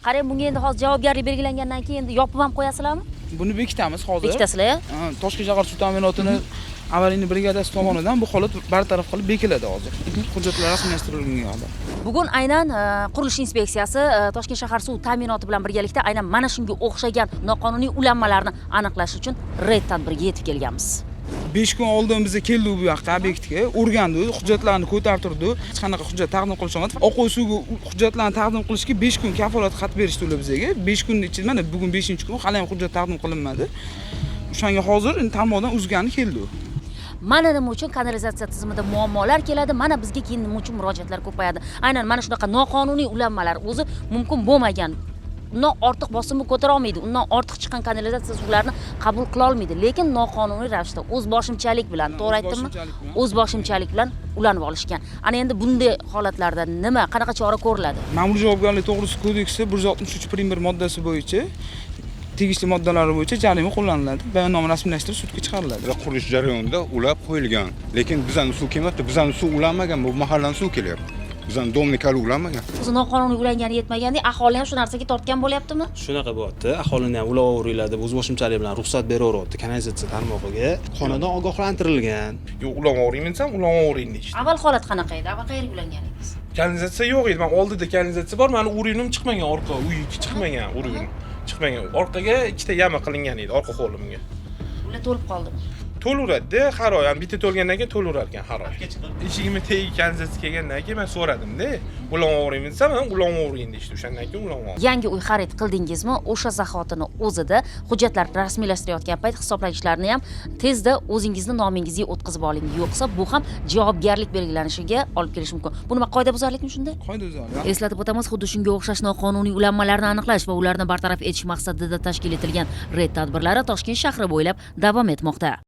Qarang, bunga endi hozir javobgarlik belgilangandan keyin endi yopib ham qo'yasizlarmi? Buni bekitamiz hozir. Bekitasizlar, ya? Ha, Toshkent shahar suv ta'minotini аварийный brigadasi tomonidan bu holat bartaraf qilib bekiladi hozir. Hujjatlar rasmiylashtirilgunga qadar. Bugun aynan qurilish inspeksiyasi Toshkent shahar suv ta'minoti bilan birgalikda aynan mana shunga o'xshagan noqonuniy ulanmalarni aniqlash uchun reyd tadbiriga yetib kelganmiz. 5 kun oldin biza keldik bu yoqqa, obyektga, o'rgandi, hujjatlarni ko'tarib turdi. Hech qanaqa hujjat taqdim qilishmadi. Oqova suvga hujjatlarni taqdim qilishga 5 kun kafolat xat berishdi ular bizga. 5 kunni ichida, mana bugun 5-kun, hali ham hujjat taqdim qilinmadi. O'shanga hozir endi tarmoqdan uzgani keldi u. Mana nima uchun kanalizatsiya tizimida muammolar keladi, mana bizga keyin nima uchun murojaatlar ko'payadi. Aynan mana shunaqa noqonuniy ulanmalar o'zi mumkin bo'lmagan, undan ortiq bosimni ko'tara olmaydi, undan ortiq chiqqan kanalizatsiya suvlarini qabul qila olmaydi, lekin noqonuniy ravishda, o'zboshimchalik bilan, to'g'ri aytdimmi? O'zboshimchalik bilan. O'zboshimchalik bilan ulanib olishgan. Ana endi bunday holatlarda nima, qanaqa chora ko'riladi? Ma'muriy javobgarlik to'g'risida kodeksi 163 prim 1 moddasi bo'yicha, tegishli moddalari bo'yicha jarima qo'llaniladi. Bayonnoma rasmiylashtirib, sudga chiqariladi. Bizlar qurilish jarayonida ulab qo'yilgan, lekin bizani suv kelmayapti. Bizani suv ulanmagan, bu mahallani suv kelyapti. Bizani дом niki hali ulanmagan. O'zi noqonuniy ulangani yetmagandek, aholi ham shu narsaga tortgan bo'lyaptimi? Shunaqa bo'lyapti. Aholini ham ulaveringlar deb o'zboshimchalik bilan ruxsat beraveryapti kanalizatsiya tarmog'iga. Xonadon ogohlantirilgan. Yo'q, ulanvoring desam, ulanvoring deyishdi. Avval holat qanaqa edi? Avval qayerga ulangan edingiz? Kanalizatsiya yo'q edi. Man oldida kanalizatsiya bor, mani уровень im chiqmagan, orqa uyiki chiqmagan, уровень chiqmagan. Orqaga ikkita яма qilingan edi, orqa hovlimga. Ular to'lib qoldimi? To'laveradida har oy, yani bitta to'lgandan keyin to'laverar ekan har oy. Eshigimni tagiga kanalizatsiya kelgandan keyin man so'radimda, ulanvoringmi desam, ulanvoring deyishdi. O'shandan keyin ulanvordim. Yangi uy xarid qildingizmi, o'sha zahotini o'zida hujjatlar rasmiylashtirayotgan payt hisoblagichlarni ham tezda o'zingizni nomingizga o'tkazib oling, yo'qsa bu ham javobgarlik belgilanishiga olib kelishi mumkin. Bu nima, qoidabuzarlikmi shunda? Qoidabuzarlik. Eslatib o'tamiz, xuddi shunga o'xshash noqonuniy ulanmalarni aniqlash va ularni bartaraf etish maqsadida tashkil etilgan reyd tadbirlari Toshkent shahri bo'ylab davom etmoqda.